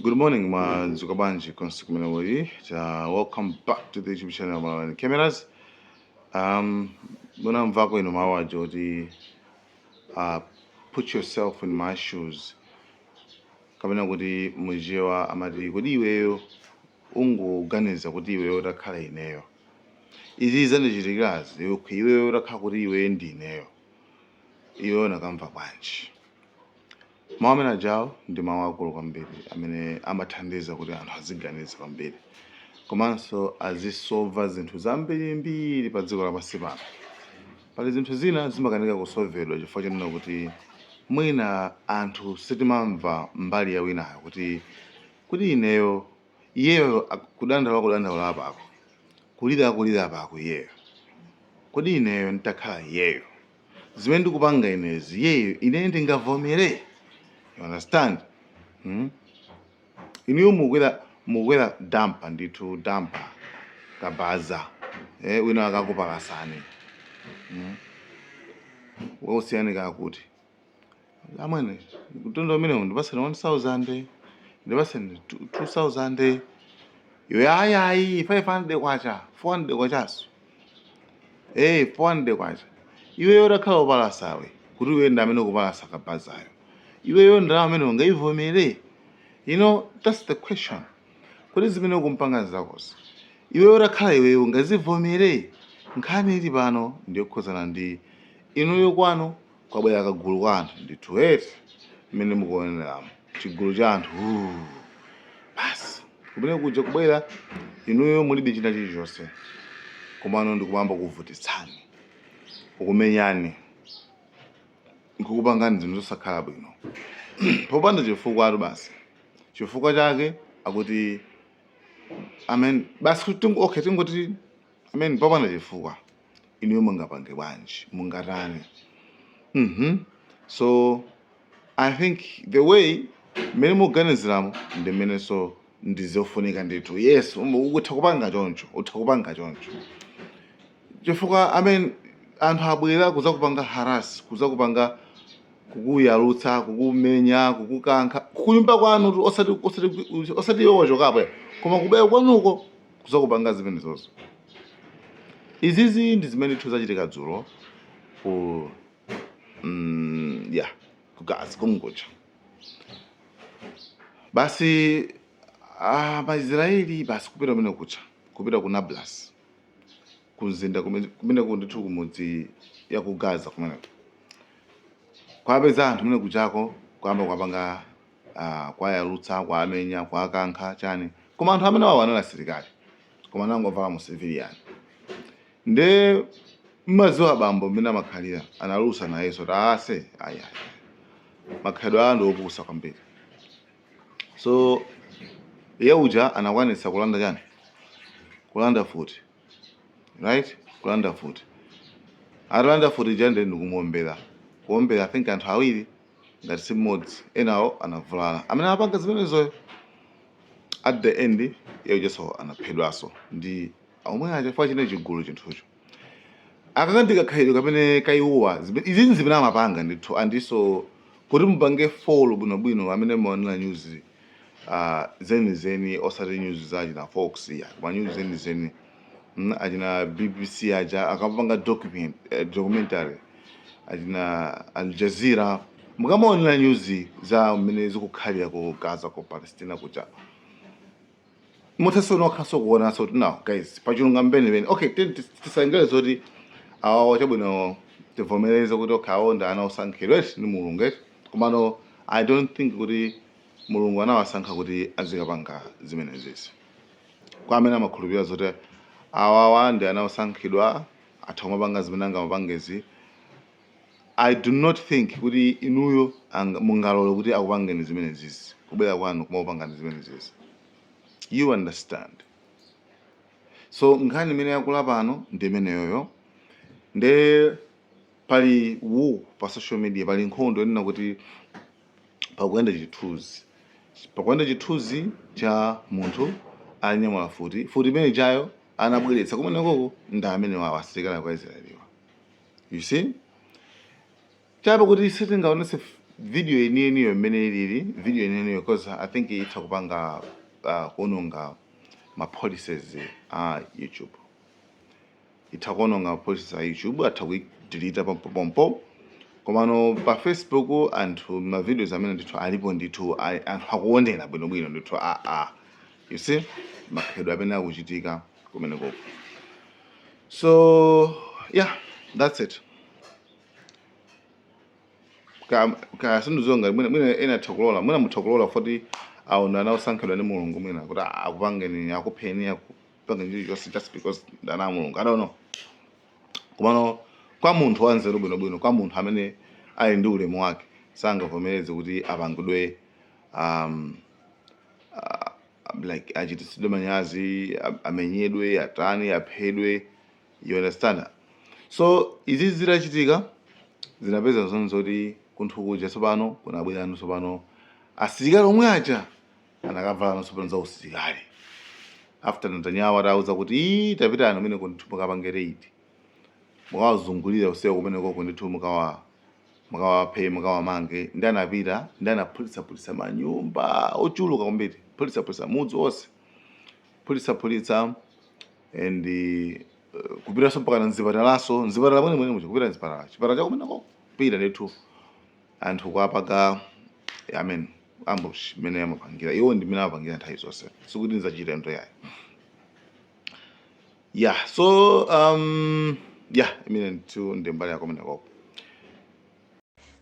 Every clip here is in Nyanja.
Good morning, mwadzuka bwanji konse kumene muli. Welcome back to the YouTube channel Malawi Cameras. Munamvako inu mawu aja kuti "Put yourself in my shoes," kapena kuti muchichewa amati kuti iweyo ungoganiza kuti iweyo utakhala ineyo, izi zandichitikirazi, iweyo utakhala kuti iweyo ndi ineyo, iweyo unakamva bwanji? Mawu amene ajawo ndi mawu akulu kwambiri amene amathandiza kuti anthu aziganiza kwambiri komanso azisova zinthu zambirimbiri pa dziko lapansi pano. Pali zinthu zina zimakanika kusovedwa chifukwa chonena kuti mwina anthu sitimamva mbali ya winayo, kuti ineyo, iyeyo kudandaula, kudandaula apako, kulira, kulira apako iyeyo, kodi ineyo nditakhala iyeyo, zimene ndikupanga inezi, iyeyo, ineyo ndingavomere? You understand? Inuyo mukukwera dampa ndithu, dampa kabaza, wina akakupakasani, Wausiyani kakuti, "Amwene, mtondo umenewu ndipaseni 1000, ndipaseni 2000." Iwe, "Ayi, ayi, 500 kwacha, 400 kwachaso, 400 kwacha." Iweyo utakhala upalasawe, kuti iwe ndi amene ukupalasa kabazayo, iweyo ndalama amene ungaivomere? That's the question. Kuti zimene ukumpanga zakozi, iweyo utakhala iweyo, ungazivomere? Nkhani ili pano ndiyokhuzana ndi inuyo. Kwanu kwabwera kagulu ka anthu ndithu, eti, mmene mukuoneramo chigulu cha anthu, basi kumene kuja kubwera, inuyo mulibe china chilichonse, komano ndikuyamba kuvutitsani, kukumenyani, nkukupangani zinthu zosakhala bwino popanda chifukwa atu. Basi chifukwa chake akuti, amen, basi kuti okay, tingoti amen, popanda chifukwa, inuyo mungapange bwanji? Mungatani? So I think the way mmene mukuganiziramo ndi mmenenso ndizofunika ndithu. Yes, utha kupanga choncho, utha kupanga choncho chifukwa, I mean, anthu abwera kuzakupanga harass, kuzakupanga, kukuyalutsa, kukumenya, kukukankha kunyumba kwanu tu, osati iwe wachokapo, koma kubwera kwanuko kuzakupanga zimenezozo. Izizi ndi zimene ndithu zachitika dzulo ku ya ku Gaza konkuja. Basi, Maisraeli basi kupita kumene kucha, kupita ku Nablus, kumzinda kumene ndithu kumudzi ya ku Gaza kumeneko, kwapeza anthu kumene kuchako, kuyamba kuwapanga, kwayalutsa, kwamenya, kwakankha chani. Koma anthu amene wawo anali asilikali, koma anangovala mu civilian. Nde mmaziwa bambo mmene amakhalira, analusa nayenso taase ayi ayi, makhalidwe awo ndi opusa kwambiri. So iye uja anakwanitsa kulanda chani? Kulanda futi, right? Kulanda futi. Atalanda futi ija, ndi ndikumuombera, kuombera, I think anthu awiri ngati si mmodzi, enawo anavulala amene apanga zimenezoyo. At the end iye ujaso anaphedwaso ndi omwe aja, chifukwa chine chigulu chinthucho akaka ndikakhalidwe kamene kayiwowa. Izi zimene amapanga ndithu. Andiso kuti mupange follow bwinobwino amene muonera news zenizeni, osati news za achina Fox ya, koma news zenizeni, achina BBC aja akapanga documentary, achina Al Jazeera, mukamaonera news za mmene zikukhalira ku Gaza, ku Palestina kuja, muthaso nokhaso kuonanso kuti, now guys, pachilungamo penipeni, okay, tisayengere zoti awawo chabwino, tivomereze kuti okay, awo ndi ana osankhidwa, eti, ndi Mulungu, eti. Komano I don't think kuti Mulungu anawasankha kuti azikapanga zimenezezi. Kwa amene amakhulupirira zoti awawa ndi ana osankhidwa, atha kumapanga zimene angamapangezi, I do not think kuti inuyo mungalole kuti akupangeni zimenezezi, kubwera kwanu kumapangani zimenezezi. You understand? So nkhani imene yakula pano ndi imeneyoyo. Nde pali war pa social media, pali nkhondo yonena kuti pakuyenda chithunzi cha munthu anyamula futi. Futi imene chayo anabweretsa kumenekoko ndi amene wawo asilikali kwa Israeliwa. You see, chabe kuti sitingaonese Video yeniyeniyo imene ilili, video yeniyeniyo, because I think itha kupanga kuononga ma policies a YouTube, itha kuononga ma policies a YouTube, atha kuidelete pompopompo. Komano pa Facebook anthu, ma videos amene ndithu alipo ndithu, anthu akuonera bwinobwino ndithu. Aa, you see maphedwe amene akuchitika kumenekoko. So yeah, that's it. Ka sindidziwa ngati mwina ena atha kulola, mwina mutha kulola foti aona ana osankhidwa ndi Mulungu, mwina kuti akupangeni, akupheni, akupangeni chilichonse just because ndi ana a Mulungu. I don't know. Komano kwa munthu wanzeru bwinobwino, kwa munthu amene ali ndi ulemu wake, sangavomereze kuti apangidwe like achititsidwe manyazi, amenyedwe, atani, aphedwe, you understand? So izi zitachitika, zinapeza zonse zoti kunthu kuja tsopano kunabwerano tsopano asilikali omwe aja anakavala tsopano za usilikali after Netanyahu atauza kuti, "Ii, tapitani kumeneko ndithu, mukapange raid, mukawazungulira usiku kumenekoko ndithu, mukawaphe, mukawamange." Ndi anapita, ndi anaphulitsaphulitsa manyumba ochuluka kwambiri, phulitsaphulitsa mudzi wonse, phulitsaphulitsa and kupitanso mpaka na mzipatalaso, mzipatala mwene mwene muja, kupita mzipatala, chipatala chakumeneko, kupita ndithu anthu kuwapanga, I mean, ambush mmene amapangira iwo, ndi mmene amapangira nthawi zonse, sikuti nzachita ndo yayi. Yeah, so yeah, imene ndithu ndi mbali yakumenekoko.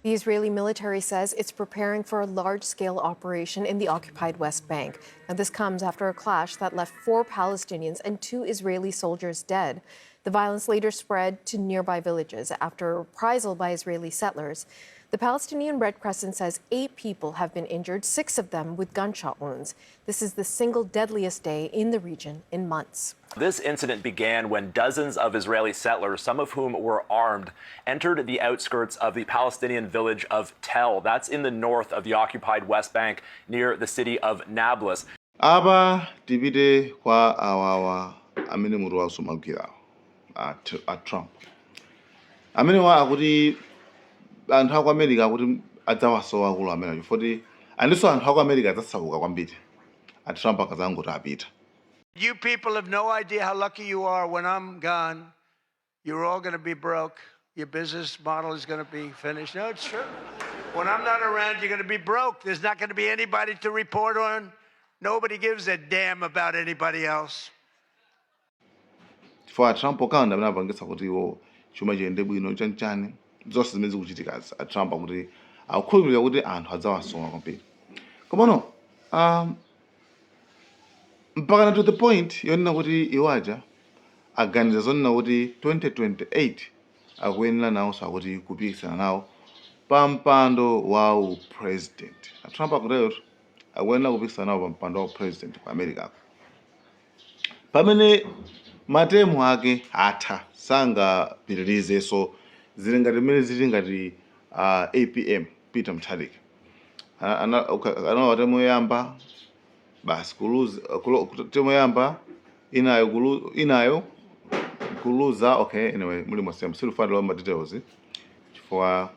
The Israeli military says it's preparing for a large scale operation in the occupied West Bank. Now, this comes after a clash that left four Palestinians and two Israeli soldiers dead. The violence later spread to nearby villages after a reprisal by Israeli settlers. The Palestinian Red Crescent says eight people have been injured, six of them with gunshot wounds. This is the single deadliest day in the region in months. This incident began when dozens of Israeli settlers, some of whom were armed, entered the outskirts of the Palestinian village of Tel. That's in the north of the occupied West Bank near the city of Nablus. Apa tipite kwa awawa amene mutu wawo sumagwirawo, a Trump amenewa, akuti anthu aku America akuti adzawasowa akulu amene, chifukwa andinso anthu aku America adzasauka kwambiri a Trump akazangoti apita. You people have no idea how lucky you are. When I'm gone, you're all going to be broke. Your business model is going to be finished. No, it's true. When I'm not around, you're going to be broke. There's not going to be anybody to report on. Nobody gives a damn about anybody else. Chifukwa a Trump okhala amene apangitsa kuti iwo chuma chiyende bwino, chanichani, zonse zimene zikuchitikazi. A Trump akuti akukhulupirira kuti anthu adzawasowa kwambiri. Komano mpakana to the point yonena kuti iwo aja aganiza zonena kuti 2028 akuyenera nawonso akuti kupikisana nawo pa mpando wa upresident. A Trump akutero, akuyenera kupikisana nawo pa mpando wa upresident ku America, pamene matemu ake atha, sangapitirizenso. Zili ngati mmene zili ngati APM Peter Mutharika analowa temu yoyamba basi kuluza, temu yoyamba inayo inayo kuluza. Okay, anyway, muli mosema silifanira ma details chifukwa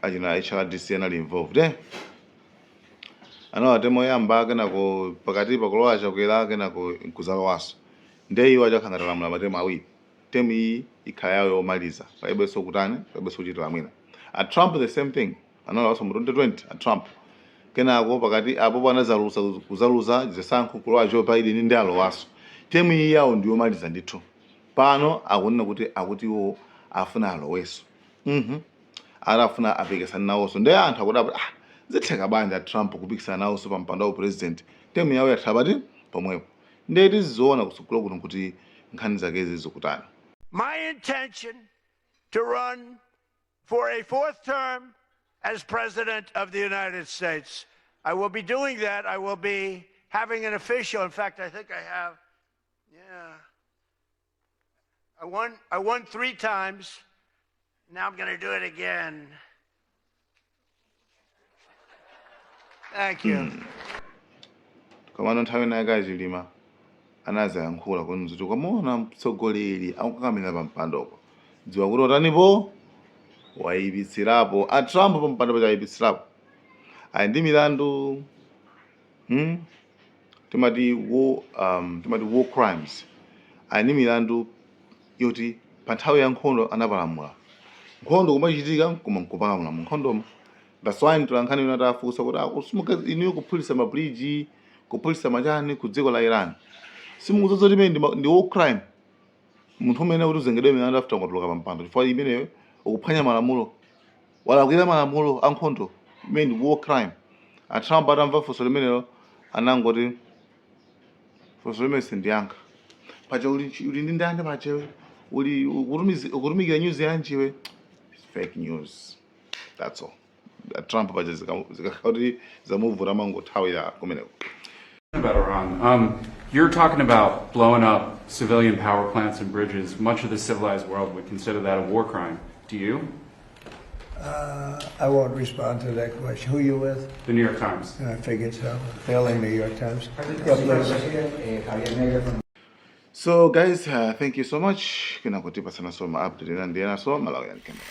achina HRDC anali involved, eh? Analowa temu yoyamba, kenako pakati pakulowa Chakwera, kenako nkuzalowaso. Ndiye iwo achakhala ngati alamula matemu awiri. Temu iyi ikhala yawo yomaliza, palibenso kutani, palibenso kuchitira mwina. A Trump, the same thing, analowanso mu 2020 a Trump, kenako pakati apo panazalusa, kuzaluza zisankho, kulowa Joe Biden, ndi alowaso. Temu iyi yawo ndiyomaliza ndithu. Pano akunena kuti akuti iwo afuna aloweso, atafuna apikisana nawonso. Ndiye anthu akuti ah, zitheka bwanji a Trump kupikisana nawonso pa mpando wa president, temu yawo yatha pati pomwepo? Ndiye tizizoona kusukulu kuno kuti nkhani zakezi zikutani. My intention to run for a fourth term as President of the United States. I will be doing that. I will be having an official. In fact, I think I have, yeah. I won three times. Now I'm going to do it again. Thank you. Komano nthawi ina yake Achilima anazayankhula kuti ukamuona mtsogoleri akukakamira pa mpandoko, dziwa kuti otanipo. Wayipitsirapo a Trump pampando paja, wayipitsirapo. Ali ndi milandu, Timati war crimes. Ali ndi milandu yoti pa nthawi ya nkhondo anapalamula, nkhondo kumachitika koma nkupalamula mu nkhondomo. That's why mtolankhani wina atafunsa kuti, "Inuyo kuphulitsa mabridge, kuphulitsa machani ku dziko la Iran, simukudziwa kuti imene ndi war crime? Munthu umene kuti uzengedwe milandu after ukatuluka pa mpando, chifukwa imeneyo ukuphwanya malamulo, walakwira malamulo ankhondo, imene ndi war crime." A Trump atamva funso limenelo anangoti, "Funso limene sindiyankha. Paja uli ndi ndani? Paja uli ukutumikira news yanjiwe? Fake news, that's all." A Trump paja zikakhala kuti zamuvuta amangothawira kumeneko. About Iran. You're talking about blowing up civilian power plants and bridges. Much of the civilized world would consider that a war crime. Do you? I won't respond to that question. Who you with? The New York Times. I figured so. Failing New York Times. Yeah, please. Javier Negre from So guys, thank you so much. Kenako tipasanaso ma update ena ndi enaso. Malawi and Camera.